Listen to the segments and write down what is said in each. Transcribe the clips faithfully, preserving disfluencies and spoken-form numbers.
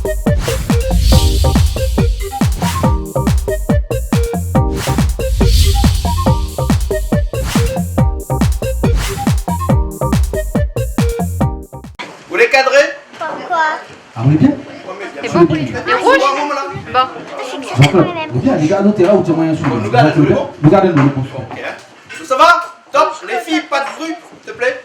Ou lé kadré ? Pourquoi ? Ah, on est bien ? C'est bon ? Le rouge ? Bon. Jean-Claude, ou bien, les gars, l'autre est là, ou tu as moyen de suivre. Bon, nous gardons le bon. Nous gardons le bon. Ok. Ça va ? Top. Les filles, pas de bruit, s'il te plaît.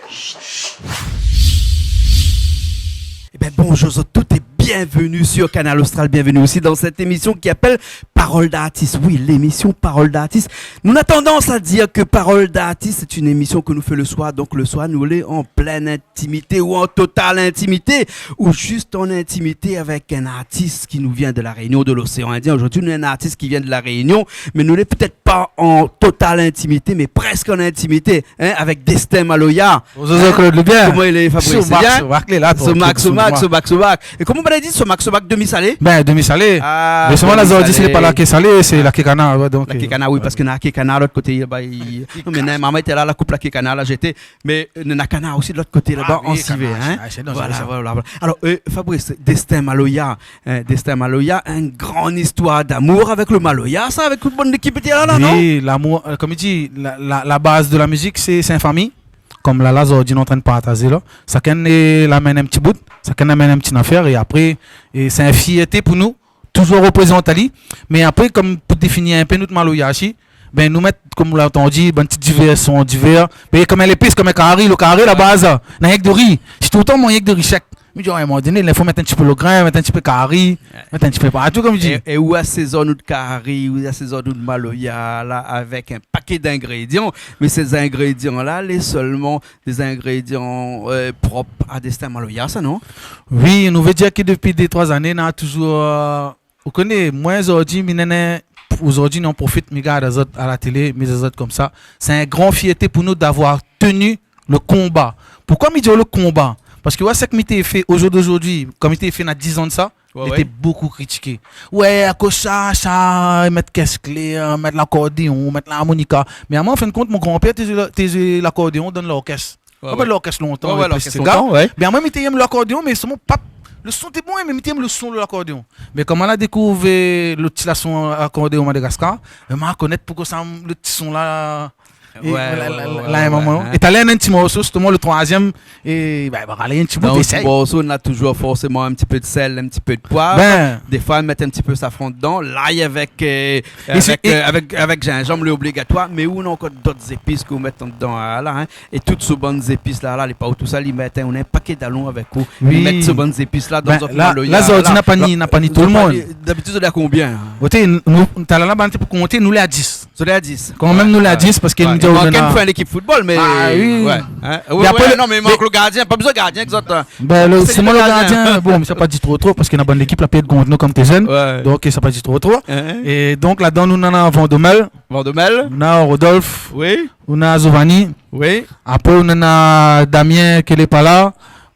Eh ben, bonjour à toutes et bienvenue sur Kanal Austral. Bienvenue aussi dans cette émission qui appelle Parole d'artiste. Oui, l'émission Parole d'artiste. Nou na tandans a dir ke Parole d'artiste, sé in émisyon ke nou fé le soir. Donk, le soir, nou lé an plin intimité ou an total intimité, ou zis an intimité avèk in artis ki nou vien de La Réunion, de l'océan Indien. Zordi, nou néna in artis ki vien de La Réunion, mé nou lé pétèt pa an total intimité, mé prèsk an intimité, hein, avèk Destin Maloya. Bonjour, hein ? Jean-Claude, lé bien ? Koman i lé, Fabrice ? Lé bien ? Somak, somak, lé la, trankil, somak, somak. É koman ou la di, somak, somak demi-salé ? Ben, demi-salé. Ah, demi-salé. Mé solman, la zordi, sé pa la ké salé, sé la ké kanar, ouais, donk, la ké kanar, oui, parske na la ké kanar lot koté, ba, i, non, mé non, momon té la, la koup la ké kanar, la zété. Mé, euh, na kanar osi de lot koté laba, an sivé, hein. Ah oui, kanar, ah, sé danzéré, sa. Voilà, voilà, voilà. Alor, euh, Fabrice, Destin Maloya, hein, Destin Maloya, in gran zistoir d'amour avèk le maloya, sa, avèk tout bann lékip té la, non ? Oui, lamour, euh, kom i di, la, la, la baz de la mizik, sé, sé in fami. Kom la, la zordi, nou antrin partazé la. Shakinn i amenn in ti bout, shakinn i amenn in ti nafèr, é apré, é sé in fièrté pou nou, touzour reprézant ali. Mé apré, kom pou défini in pé nout maloya osi, ben, nou mèt, kom ou la antandi, bann ti divèrsion, divèr. Mé kom in lépis, kom in kari, le kari, la baz, na rienk dori. Si toultan manz rienk dori sèk, mi di, a in moman doné, i fo mèt in ti pé le grin, mèt in ti pé kari, mèt in ti pé partou, kom i di. É, é ou asézone out kari, ou asézone out maloya la, avèk in paké d'ingrédian. Mé sé zingrédian la, lé solman dé zingrédian, euh, prop a Destin Maloya, sa, non ? Oui, nou vé dir ke dopi dé, troi zané, na touzour, euh, ou koné, moin, zordi, mi néna, zordi, nou profit, mi gard azot a la télé, mi di azot komsa. Sé in gran fièrté pou nou d'avoir tenu le konba. Poukoi mi di le konba ? Parske, ouais, sak mi té fé o zour d'ozordi, kom mi té fé na dizan de sa, ouais, lété bokou kritiké. Ouais, akoz sa, sa, mèt kès klèr, mèt lakordéon, mèt larmonika. Mé amoin, an fin de kont, mon granpèr té zoué la-, té zoué lakordéon dan lorkès. Ouais, ouais. Lorkès lontan, ouais, ouais, lorkès lontan, ouais. Mé amoin, mi té yèm lakordéon, mé solman pa, le son té bon, mé mi té yèm le son de lakordéon. Mé kom ma la dékouvèr le ti la son akordéon Madagaskar, ma konèt poukoi sa, le ti son la, é ouais, la, ouais, la, ouais, la, ouais, in moman. É talèr, in ti morso, zistoman, le troizièm, é, ben, ben, alé, in ti bout, dan le ti morso, na touzour forséman in ti pé de sèl, in ti pé de poiv. Ben. Défoi, mèt in ti pé safran dedan, lay avèk, euh, avèk, euh, avèk zinzanm, lé obligatoir, mé ou na ankor dot zépis ke ou mèt dedan, euh, la, hein. É tout so bann zépis la, la, lé pa ou tousèl i mèt, hein, ou na in paké dalon avèk ou. Oui. I mèt so bann zépis la dan zot maloya la. Ben, la, la zordi, na pa ni, na pa ni tout le moun. Dabitid, zot lé a konbien, hein ? Oté, nou, talèr la, ben, té pou konté, nou lé a dis. Zot lé a dis. Kan mèm, nou lé a dis, parske nou di, i mank in fé in lékip football, mé, ah oui, ouais, hein. Mé ouais, apré, non, mé i mank le gardien, pa bezoin gardien ke zot, hein. Ben, le, sé moin le gardien. Bon, mé sa pa di tro, tro, parske na bann lékip la pèrd kont nou kom té zèn. Ouais. Donk, sa pa di tro, tro. Hein ? É donk, ladan, nou néna Vandomèl. Vandomèl. Nou néna Rodolphe. Oui. Nou néna Giovanni. Oui. Apré, nou néna Damien, ki lé pa la.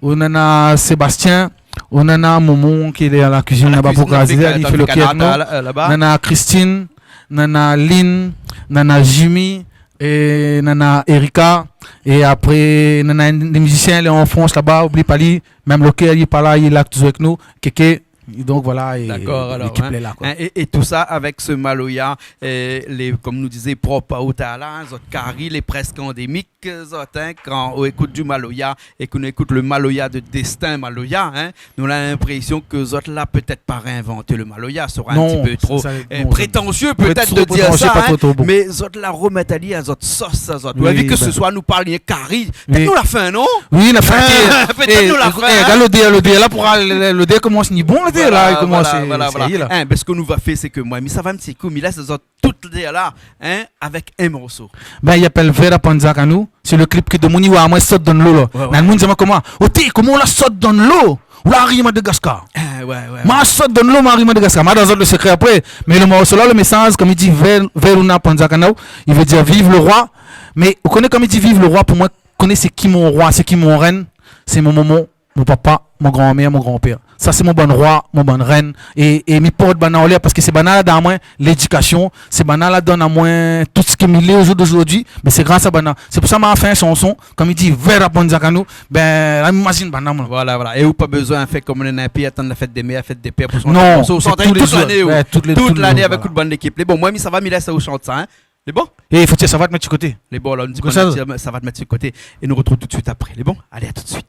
Nou néna Sébastien. Nou néna Momon, ki lé a la kuizine laba pou krazé, li fé le kèk, non ? Ah, la kuizine, la fé kanat, la, laba. Nou néna Christine, nou néna Lynn, nou néna Jimmy, é nou néna Erika. É apré, nou néna in, dé mizisien, lé an Frans laba, oubli pa li. Mèm Loké, li lé pa la, li lé la touzour avèk nou. Kéké, é donk, voilà, é lékip lé la, koi. Dakor, alor, hein. É, é tousa avèk se maloya, é lé, kom nou dizé, prop a out la, hein, zot kari lé prèsk andémik, zot, hein, kan ou ékout du maloya é ke nou ékout le maloya de Destin Maloya, hein, nou na linprésion ke zot la pétèt pa réinvant le maloya, sra in ti pé tro, euh, prétansié pétèt de dir sa, hein, mé zot la romèt ali a zot sos, a zot. Oui, ben. Ou la vi ke se soir nou parl rienk kari, pétèt nou la fin, non ? Oui, nou la fin. Pétèt nou la fin, hein. Gard lodèr, lodèr la, pou, lodèr i komans ni bon, lodèr la, i komans, voilà, voilà. Hein, ben, sak nou va fé, sé ke moin, mi sava in ti kou, mi lès azot tout lodèr la, hein, avèk in morso. Ben, i apèl Vèr la Panza Kanou, sé le klip ke demoun i oi amoin sort dan lo la. Ouais, ouais. Mé demoun i di amoin koman ? Oté, koman ou la sort dan lo ? Ou la ariv Madagaskar. Ah, ouais, ouais, ouais. Ma sort dan lo, ma ariv Madagaskar. Ma di azot le sekré apré. Mé le morso la, le mésaz, kom i di, Vèr, Vèr Luna Panza Kanou, i vé dir viv le roi. Mé ou koné, kom i di viv le roi, pou moin, koné sé ki mon roi, sé ki mon rèn ? Sé mon momon, mon papa, mon granmèr, mon granpèr. Sa sé mon bann roi, mon bann rèn, é, é mi port banna anlèr parske sé banna la donn amoin lédikasion, sé banna la donn amoin tout sak mi lé o zour d'ozordi, mé sé gras a banna. Sé pou sa ma fé in shanson, kom i di, Vera Panzakano, bin, la, imazine banna, moin. Voilà, voilà. É ou pa bezoin fé kom in inpi, atann la fèt dé mèr, la fèt dé pèr pou shanté. Non, sé tou lé zour. Tout lané, ouais, tout lé, tout lané avèk tout bann lékip. Lé bon, moin, mi sava, mi lès aou shant sa, in. Lé bon ? É fo tir savat, mèt su koté. Lé bon, alor, nou di kosa, savat, mèt su koté. É nou artrouv tout suit apré. Lé bon ? Alé, a tout suit.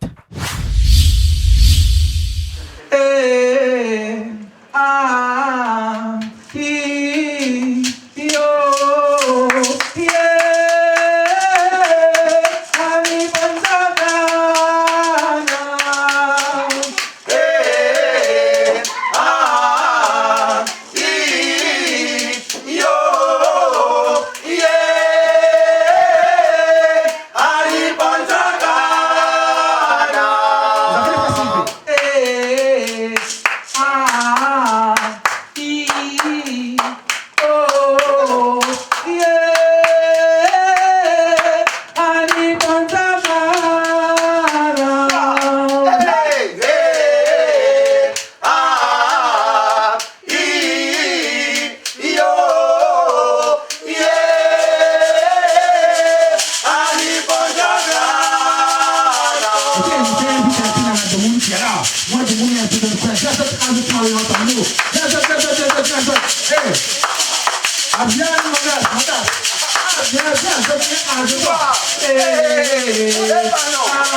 Eh, ah, i, yo, yeah, Ali Panzakano. Eh, ah, i, yo, yeah, Ali Panzakano. Eh, ah, i, oh, yeah, Ali Panzakano. Hey, hey, ah, i, yo, yeah, Ali Panzakano. Ok, nou fé in ti, in ti, la, la, domoun ki lé la. Moin, domoun, in ti, donn koi. Bien, bien, bien, bien, bien, bien. Hey. Ah, bien, mon gars, mon gars. Ah, bien, bien, bien, bien, ah, je vois. Hey. Ah, ah, ah.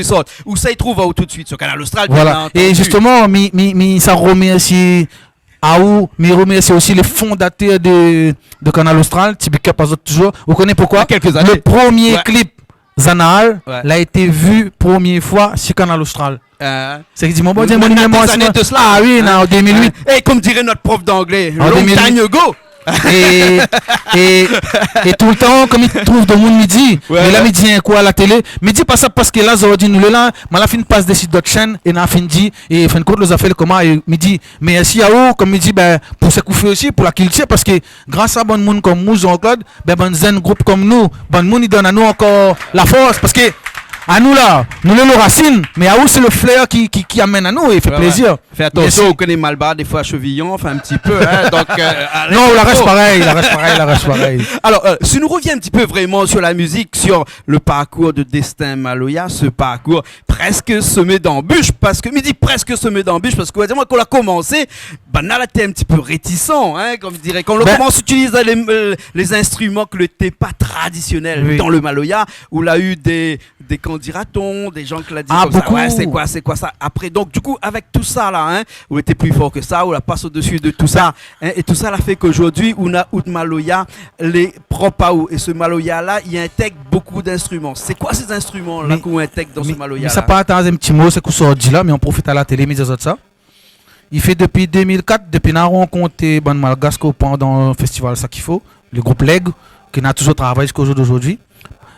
i sort. Ousa i trouv aou tout de suite ? Sur Kanal Austral, bien entendu. Voilà. É zistoman, mi, mi, mi sa romèrsi aou, mi romèrsi osi le fondatèr de, de Kanal Austral, ti big up azot touzour. Ou koné poukoi ? Il y a quelques années. Le premié clip Zanaal la été vu premié foi sur Kanal Austral. Sé ki di, mon Bondié, mon mémwar, na dé zané de sela. Ah oui, na, an deux mille huit. É comme dirait notre prof d'anglais, long time ago. É, é, é toultan, kom mi trouv domoun, mi di, mé la, mi di in kou a la télé, mi di pa sa, parske la, zordi nou lé la, ma la fine pas dési dot shèn, é na fine di, é fin de kont, lo zafèr koman, é mi di, mèrsi aou, kom mi di, bin, pou sak ou fé osi, pou la kiltir, parske gras a bann moun kom ou, Jean-Claude, bin, bann zenn group kom nou, bann moun i donn anou ankor la fors, parske anou la, nou lé lo rasine, mé aou sé lo flèr ki, ki, ki amenn anou, é i fé plézir. Fé atansion, ou koné Malbar, défoi, sheviyon, anfin, in ti pé, hein, donk, euh, alé, non, la rès parèy, la rès parèy, la rès parèy. Alors, euh, si nou revien in ti pé vréman sur la musique, sur le parcours de Destin Maloya, ce parcours presque semé d'embûches, parske, mi di presque semé d'embûches, parske, ou va dir, moin, kan la komansé, banna la té in ti pé rétisan, hein, kom diré. Kan la komans itiliz lé, euh, lé zinstriman ke lété pa tradisionèl dan le maloya, ou la u dé, dé kan dira-t-on, dé jan ke la di konmsa, ouais, sé koi, sé koi sa ? Apré, donk, du kou, avèk tout sa la, hein, ou lété pli for ke sa, ou la pas o dési de tout sa, hein, é tout sa la fé ke zordi, ou na out maloya, lé prop aou. É se maloya la, i intèg bonpé zinstriman. Sé koi sé zinstriman la ke ou intèg dan se maloya la ? Mé sa, partaz in ti mo, sak ou sort di la, mé an profit a la télé, mi di azot sa. I fé dopi deux mille quatre, dopi na rankont bann Malgash ke pandan festival Sak I Fo, le group Lèg, ke na touzour travay ziska zordi.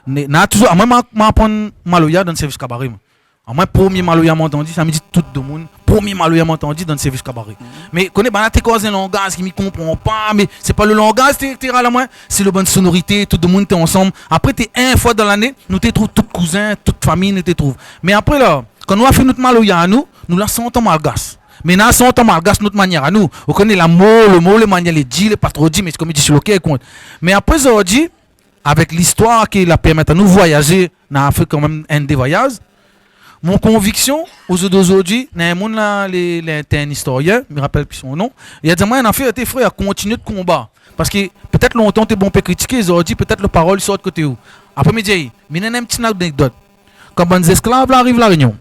Mé na touzour, amoin, ma, ma aprann maloya dan sèrvis kabaré, moin. Amoin, premié maloya moin la antandi, sa mi di tout domoun, premié maloya moin la antandi dan sèrvis kabaré. Mé koné, banna té koz in langaz ke mi konpran pa, mé sé pa le langaz té, té ral amoin, sé le bann sonorité, tout domoun té ansanm. Apré, té in foi dan lané, nou té trouv tout kouzin, tout fami, nou té trouv. Mé apré la, kan nou la fé nout maloya anou, nou la shant an malgash. Mé na shant an malgash nout manièr anou. Ou koné la mo, le mo, le manièr lé di, lé pa tro di, mé sé kom i di, sé lo kèr i kont. Mé apré, zordi, avèk listoir ke la pèrmèt anou voyazé, na fé kanmèm inn dé voyaz. Mon konviksion, o zour d'ozordi, na in moun la, lé, lé, té in istorien, mi rapèl pi son non. Li la di amoin in nafèr, té frèr, kontinié out konba. Parske pétèt lontan té bonpé kritiké, zordi pétèt lo parol i sort koté ou. Apré mi di, mé néna in ti anekdot. Kan bann zésklav la ariv La Rényon,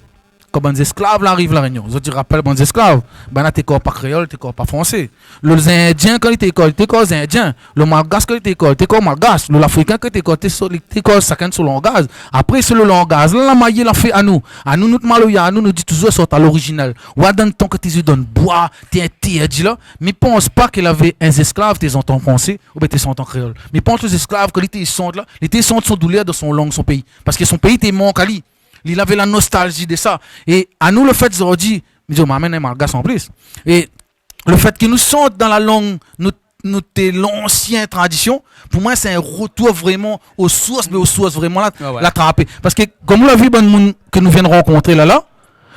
kan bann zésklav la ariv La Rényon, zot i rapèl bann zésklav, banna té ankor pa kréol, té ankor pa fransé. Lo Zindien, kan li té ankor, li té ankor Zindien. Lo Malgash, kan li té ankor, li té ankor Malgash. Lo Lafrikin, kan li té ankor, té so-, li té ankor shakinn son langaz. Apré, sé lo langaz la, la mayé, la fé anou. Anou, nout maloya, anou, nou di touzour sort a lorizinal. Wa, dan tan ke té zot i donn boi, té intèrdi la. Mi pans pa ke lavé in zésklav té i antann fransé, oubien té i antann kréol. Mi pans lo zésklav, ke li té i shant la, li té i shant son doulèr dan son lang, son péi. Parske son péi té i mank ali. Li lavé la nostalzi de sa. É anou, lo fèt zordi, mi di, ma amenn in Malgash an plis. É lo fèt ke nou shant dan la lang, nou, nou té lansien tradision, pou moin, sé in retour vréman o sours, mé o sours vréman la, Ah ouais. la trapé. Parske, kom ou la vi, bann moun ke nou vien rankontré la, la,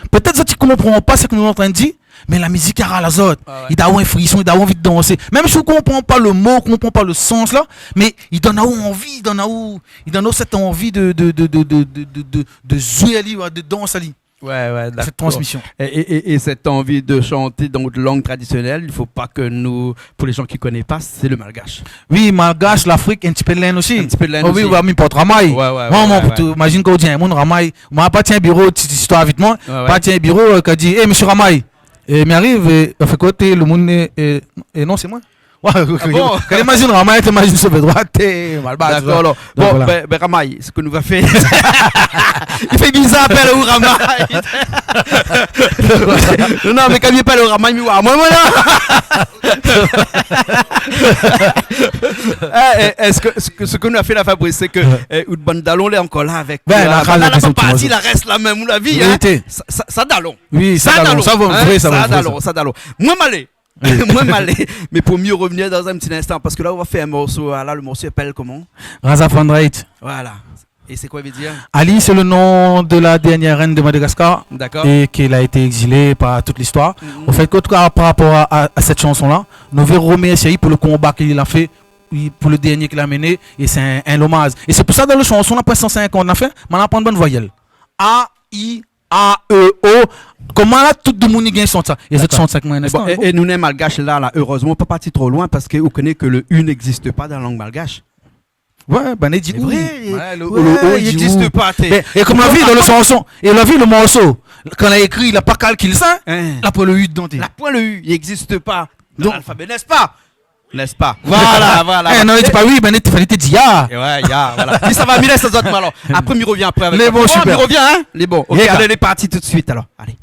pétèt zot i konpran pa sak nou antrinn di, mé la mizik i aral azot. Ah ouais. I done aou in frison, i done aou anvi dansé. Mèm si ou konpran pa lo mo, ou konpran pa lo sans la, mé i donn aou anvi, i donn aou, i donn aou sèt anvi de, de, de zoué ali, de dans ali. Ouais, ouais, dakor. Sèt transmision. É, é, é, é sèt anvi de shanté dan nout lang tradisionèl, i fo pa ke nou, pou lé jan ki koné pa, sé lo malgash. Oui, malgash, Lafrik, in ti pé Lind osi. In ti pé Lind osi. Oh oui, ba, mi port Ramay. Ouais, ouais, ouais, ouais. Moin, moin, pou tou, imazine kan ou di in moun Ramay. Moin, pa tienbo, ti, ti istoir vit, moin. Ouais, ouais. Pa tienbo, euh, kan di, « Eh, mésyé Ramay. » É mi ariv, é, an fèt, koté lo moun, é, é, é non, sé moin. Ouais, Ah bon ? Kan imazine Ramay, té imazine so pé droit, té malbar, Dakor, alor. Donk, bon, voilà. Bin, bin, Ramay, sak nou va fé ? I fé bizar apèl aou Ramay. Non, non, mé kan i apèl aou Ramay, mi wa, moin, moin, la. Eh, eh, èske, sak, sak nou la fé la, Fabrice, sé ke, eh, out bann dalon lé ankor la avèk, Bin, euh, la, bann la, la, la, pa parti, la rès la mèm, ou la vi, hein. Vérité. Sa, sa, sa dalon. Oui, sa dalon, sa vré, sa vré, sa dalon. Moin, malé. Moin, malé. Mé pou mié revnir dan in ti instan, parske la, nou va fé in morso. Ah, la, lo morso i apèl koman ? Raza Fandrait. Voilà. É sé koi i vé dir ? Ali, sé lo non de la dernièr rèn de Madagaskar. Dakor. É ke la été égzilé par tout listoir. Mhm. An fèt, an tou ka, par rapor a, a, a sèt shanson-la, nou vé remèrsié ali pou lo konba ke li la fé, oui, pou lo dernié ke li la mené, é sé in, in lomaz. É sé pou sa, dan lo shanson-la, apré san sinkant, na fé, ma la pran bann voyèl. A, I, A, E, O. Koman la, tout domoun i gingn shant sa ? É zot i Dakor. Shant sa avèk moin in Bon, instan, é, bon. É nou néna malgash la, la, erèzman, pa parti tro loin, parske ou koné ke lo U i égzis pa dan la lang malgash. Ouais, bin, i di Sé ou. Vré, Ouais, lo, ouais, lo O, i i di égzis ou. Pa, té. Bin, é kom la vi dan lo shanson, é la vi lo morso, kan la ékri, la pa kalkil sa, Hein. la poin lo U dedan, té. La poin lo U, i égzis pa dan Donk l'alfabé, n'est-ce pas ? N'est-ce pas ? Voilà, voilà, Eh, voilà. Non, i di pa oui, bin, té falé té di ya. É ouais, ya, voilà. Li sava, mi lès azot, moin, alor. Apré, mi revien apré avèk Lé bon, Oh, super. Mi revien, hein ? Lé bon. Ok, Yéka. Alé, lé parti tout de suite, alor. Alé.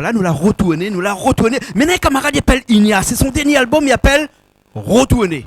la, nou la rotourné, nou la rotourné. Mé néna in kamarad i apèl Ignace, sé son dernié album, i apèl Rotourné.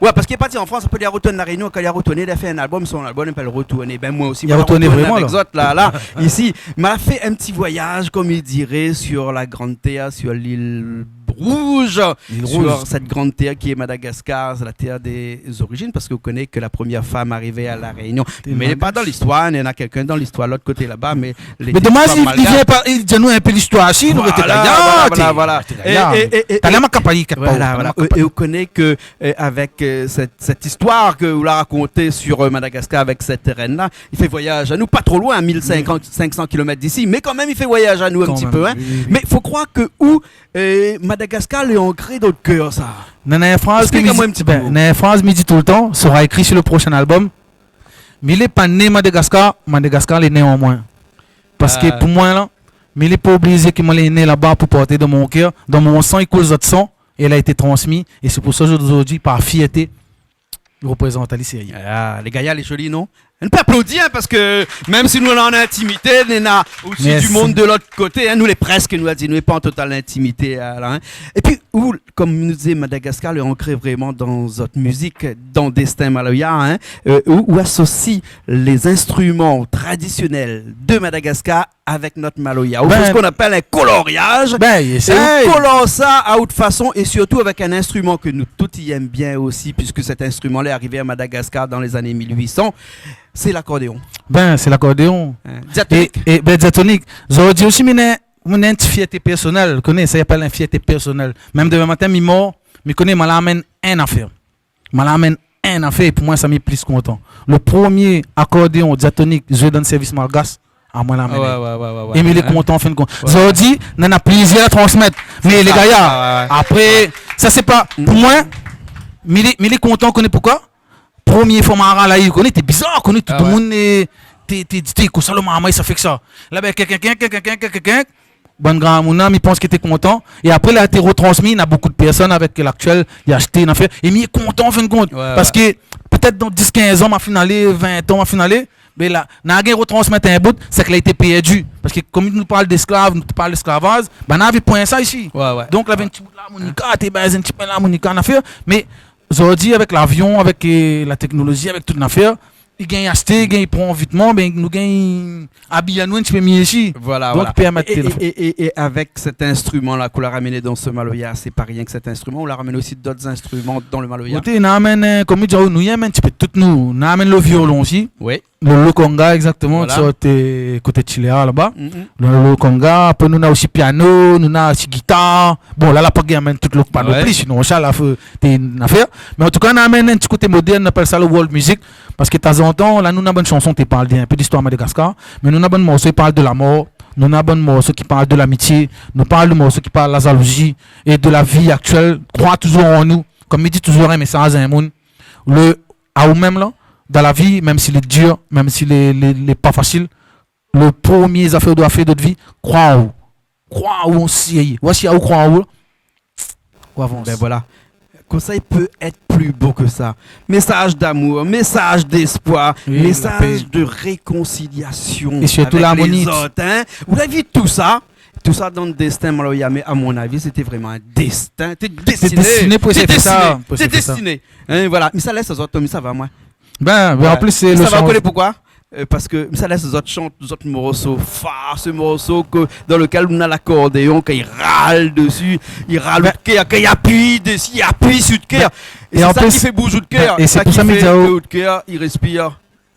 Ouais, parske li la parti an Frans, apré li la rotourn La Rényon, kan li la rotourné, li la fé in album, son album i apèl Rotourné. Bin, moin osi, moin la rotourn vréman avèk zot la, la, isi. Ma la fé in ti voyaz, konm i diré, sur la grande terre, sur l'île rouge, sur cette grande terre qui est Madagascar, la terre des origines, parske ou koné ke la première femme arrivée à La Réunion, mé lé pa dan listoir, néna kèlkin dan listoir, lot koté laba, mé lé... Mé domaz, i vien pa, i di anou in pé listoir isi, nou té la, voilà, voilà. É, é, é, é, talèr ma kap ali, kèt pa, voilà, voilà. É, é ou koné ke, euh, avèk, euh, cette, cette histoire ke ou la rakonté sur, euh, Madagascar avèk cette reine-là, i fé voyaz anou, pa tro loin, mil cinq cents, cinq cents kilomètres d'ici, mé kan mèm, i fé voyaz anou in ti pé, hein. Kan mèm, oui, oui, oui. Mé fo kroir ke ou, euh, Madagascar lé ankré dan out kèr, sa. Néna in fraz ke mi di, bin, néna in fraz mi di toultan, sera écrit sur le prochain album. Mi lé pa né Madagascar, Madagascar lé né an moin. Parske pou moin la, mi lé pa oblizé ke moin lé né laba pou port dan mon kèr, dan mon san, i koul zot san, é la été transmi, é sé pou sa zordi, par fièrté, i reprézant ali, sé... Ah, lé gayar, lé zoli, non ? Nou pé aplodi, hein, parske mèm si nou lé an intimité, néna osi du monde de lot koté, hein, nou lé prèsk, nou la di, nou lé pa an total intimité, euh, la, hein. Épi, ou, konm nou di, Madagascar lé ankré vréman dan zot mizik, dan Destin Maloya, hein, euh, ou, ou asosi lé zinstriman tradisionèl de Madagascar avèk nout maloya. Ou fé sak i apèl in koloriaz. Bin, é ou kolor sa a out fason é sirtou avèk in instriman ke nou tout i èm bien osi, puiske cet instrument-là est arrivé à Madagascar dans les années mil huit cents, sé lakordéon. Bin, sé lakordéon. Hein. Diatonik. É, é, bin, diatonik. Zordi osi, mi néna, mi néna in ti fièrté pèrsonèl. Ou koné, sa i apèl in fièrté pèrsonèl. Mèm domin matin, mi mor, mi koné, ma la amenn in afèr. Ma la amenn in afèr, é pou moin, sa mi lé pli kontan. Le premié akordéon diatonik zoué dan sèrvis malgash, amoin la amenn. Ah ouais, ouais, ouais, ouais, ouais. É mi lé kontan, an fin de kont. Ouais. Zordi, néna plizièr transmèt. Mé lé gayar. Sé sa. Ouais, ouais, ouais. Apré, sa sé pa, pou moin, mi lé, mi lé kontan, ou koné poukosa ? Premié foi ma ral ali, ou koné, té bizar, ou koné, tout domoun, euh, té, té, té, té, kosa lo marmay sa fé ke sa. La, bin, kèk, kèk, bann gramoun la, mi pans ke té kontan. É apré, la té retransmi, néna bonpé de pèrsone avèk laktièl, i ashté, néna fé. É mi lé kontan, an fin de kont. Ouais, ouais. Parske pétèt dan dis, kinz an, ma fine alé, vin an, ma fine alé, mé la, néna gingn retransmèt in bout, sak la été pèrdi. Parske konm nou parl d'esklav, nou parl d'esklavaz, bin, navé poin sa isi. Ouais, ouais. Donk, lavé in ti bout larmonika, té baz in ti pé larmonika, néna fé. Mé zordi, avèk lavion, avèk, euh, la téknolozi, avèk tout néna fé, i gingn ashté, i gingn pran vitman, bin, nou gingn abiy anou in ti pé mié isi. Voilà, voilà. Donk, pèrmèt... É, é, é, é avèk cet instrument-là ke ou la ramenn dan se maloya, sé pa rienk cet instrument, ou la ramenn osi dot instruman dan le maloya. Koté, nou amenn, euh, konm mi di, nou amenn in ti pé tout nou. Nou amenn le violon osi. Oui. Le, le conga, exactement, voilà. Sa, té koté Chilea laba. Mm, mm. Le, le conga, apré nou néna osi piano, nou néna osi gitar. Bon, la, la pa gingn amenn tout lo pano pli, sinon sa la fé, té in afèr. Mé an tou ka, nou amenn in ti koté modèrn, nou apèl sa le world music. Parske tazantan, la, nou néna bann shanson té parl de, in pé l'istoir Madagascar, mé nou néna bann morso i parl de la mor, nou néna bann morso ki parl de lamitié, nou parl de morso ki parl la jalouzi é de la vi aktièl, kroi touzour an nou. Konm mi di touzour, in mésaz a in moun. Le, aou mèm la, dan la vi, mèm si lé dir, mèm si lé, lé, lé pa fasil, le premié zafèr ou doi fé dan out vi, kroi an ou. Kroi an ou osi. Oua si ou kroi an ou, ou avans. Bin voilà. Kosa i pé èt pli bo ke sa ? Mésaz d'amour, mésaz d'espoir, mésaz de réconciliation avèk lézot, hein. Oui, la pé. É sirtou larmoni. Ou la vi tout sa, tout sa dan Destin Maloya, mé a mon avi, sété vréman in destin. Té destiné pou sa. Té destiné, té destiné. Hein, voilà. Mi sa lès azot, mi sava, moin. Bin, bin, an plis, sé le shanz... Ou koné poukosa ? Euh, parske mi sa lès azot shant zot morso far, se morso ke, dan lekèl nou néna lakordéon, kan i ral dési, i ral out kèr, kan i apiy dési, i apiy si out kèr. É sé sa ki fé bouz out kèr. É sé pou sa mi di aou, out kèr i respir.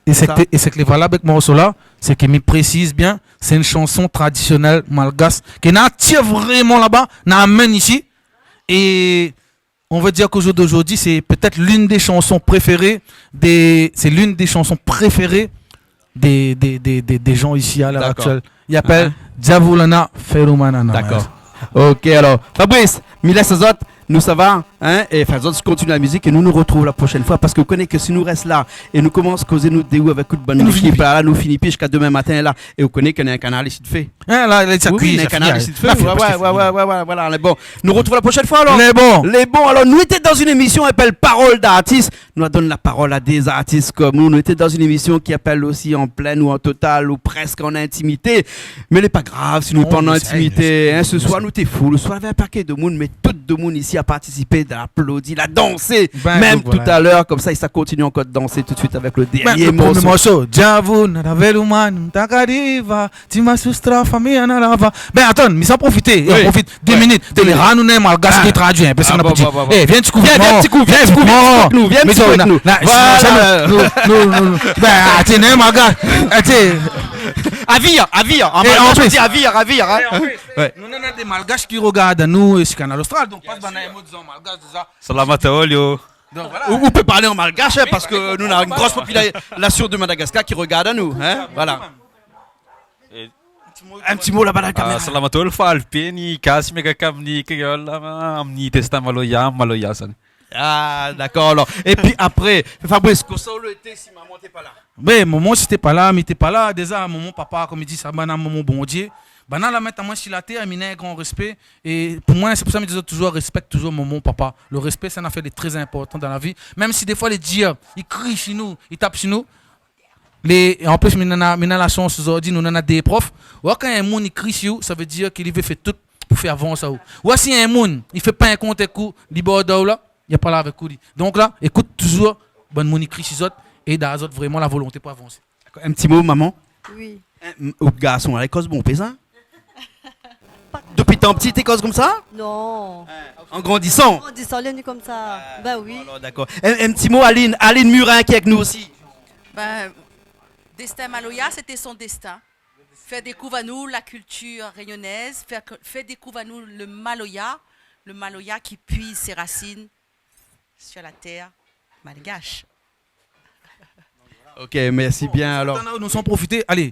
É sé ke, é sé ke lé valab avèk morso la, sé ke mi présiz bien, sé in shanson tradisionèl malgash, ke nou la tir vréman laba, nou la amenn isi. É on va dire qu'au jour d'aujourd'hui, c'est peut-être l'une des chansons préférées des, c'est l'une des chansons préférées des, des, des, des, des gens ici à l'heure actuelle. D'accord. I apèl Diavolana Feromanana. D'accord. Ok, alors, Fabrice, mi lès azot, Nou sava, hein, é, anfin, zot i kontinié la mizik é nou, nou artrouv la proshèn foi parske ou koné ke si nou rès la é nou komans kozé nou dé ou avèk tout bann lékip la, nou fini pi ziska domin matin la. É ou koné ke néna in kanal isi d'fé. Hein, la, la, sa kui, néna in kanal isi d'fé. Oué, oué, oué, oué, voilà. Lé bon. Nou artrouv la proshèn foi alor. Lé bon. Lé bon. Alor, nou lété dan in émisyon i apèl Parole d'artiste. Nou la donn la parol a dé zartis kom ou. Nou lété dan in émisyon i apèl osi An plèn ou An total ou prèsk an intimité. Mé lé pa grav si nou lé pa an intimité, hein. Se soir nou té foul, se soir lavé in pakèt de moun, mé tout de moun isi la partisipé, la aplodi, la dansé. Mèm tout a lèr, komsa, é sa kontinié ankor dansé tout suit avèk le dernié morso. Diavu na la veluman takariva, timasustra famia na lava. Ben, atann, mi sa profité, é, profit dé minit. Télé, ra nou néna in malgash ki tradui, hein, pèrsone na pa di. É, vien ti kou, vien ti kou, vien ti kou, vien ti kou avèk nou. Voilà. Ben, atann, néna in malgash. Atann. Avir, avir. É an plis, avir, avir, hein. É an plis, nou néna dé malgash ki regard anou, é, si Kanal Austral, donk pas banna in mo an malgash déza. Salamat aol, yo. Donk, voilà. Ou, ou pé parl an malgash, hein, parske nou néna in gro populasion de Madagascar ki regard anou, hein. Voilà. In ti mo laba dan la kaméra. Salamat aol, fal peni, kasi mega kamni, kréol la, amni, testa maloya, maloya, san. Ah, dakor, alor. Épi apré, Fabrice, kosa ou lété si momon té pa la ? Mé momon, si té pa la, mi té pa la. Déza, momon, papa, kom i di, sa banna momon Bondié. Banna la mèt amoin si la tèr, mi néna in gran réspé. É pou moin, sé pou sa mi di azot touzour, réspèk touzour momon, papa. Le réspé, sé in afèr de trè inportan dan la vi. Mèm si défoi, lé dir, i kri si nou, i tap si nou, Lé, é an plis, mi néna, mi néna la shans zordi, nou néna dé prof. Ou oi, kan in moun i kri si ou, sa vé dir ke li vé fé tout pou fé avans aou. Ou oi, si in moun i fé pa in kont èk ou, li bord aou la, li la pa la avèk ou, li. Donk la, ékout touzour bann moun i kri si zot, é done azot vréman la volonté pou avansé. Dakor. In ti mo, momon ? Oui. In, m-, out garson la, li koz bonpé sa ? Dopi tan pti, té koz komsa ? Non. An grandisan ? An grandisan, lé ni komsa. Ben oui. Alor, dakor. In, in ti mo, Aline, Aline Murin ki lé avèk nou osi. Ben, Destin Maloya, c'était son destin. Faire découvrir à nous la culture réunionnaise, faire que, faire découvrir à nous le maloya, le maloya qui puise ses racines sur la terre malgache. Ok, mèrsi bien, alor. Atann, nou sa profité. Alé.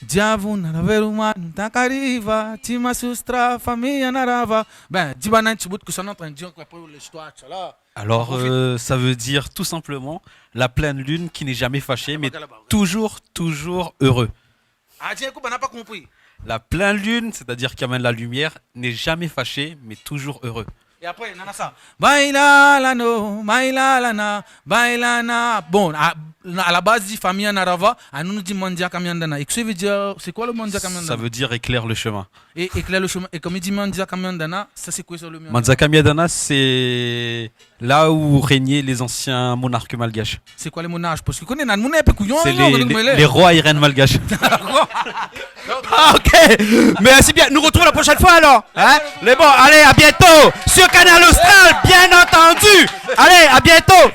Diavu na la veluman takariva, timasustra famia na lava. Ben, di banna in ti bout kosa nou lé antrin dir, koi, pou listoir, sa la. Alors, euh, ça veut dire tout simplement la pleine lune qui n'est jamais fâchée, mais toujours, toujours heureux. Ah, di in kou, banna la pa konpri. La pleine lune, c'est-à-dire qui amène la lumière, n'est jamais fâchée, mais toujours heureux. É apré, nana sa. Baila la no, baila la na, baila na. Bon, a, a la baz, di famia na lava, anou, nou di mandia kamiandana. É kosa i vé dir, sé koi le mandia kamiandana ? Ça veut dire éclaire le chemin. É éclaire le chemin. É kom i di mandia kamiandana, sa sé koi sa le mandia ? Mandia kamiandana, c'est là où régnaient les anciens monarques malgaches. Sé koi lé monark ? Parske ou koné, na moun in pé kouyon, sé lé, lé, lé roi é rèn malgash. Ah, ok. Mèrsi bien. Nou artrouv la proshèn foi alor. Hein ? Lé bon, alé, à bientôt sur Kanal Austral, bien entendu. Alé, à bientôt.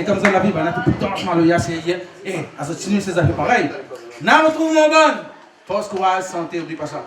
É konmsa la vi, banna tout tan maloya, sé yèr. É, azot tini sé zafèr parèy. Na retrouv mon bann. Fors, kouraz, santé, oubli pa sa.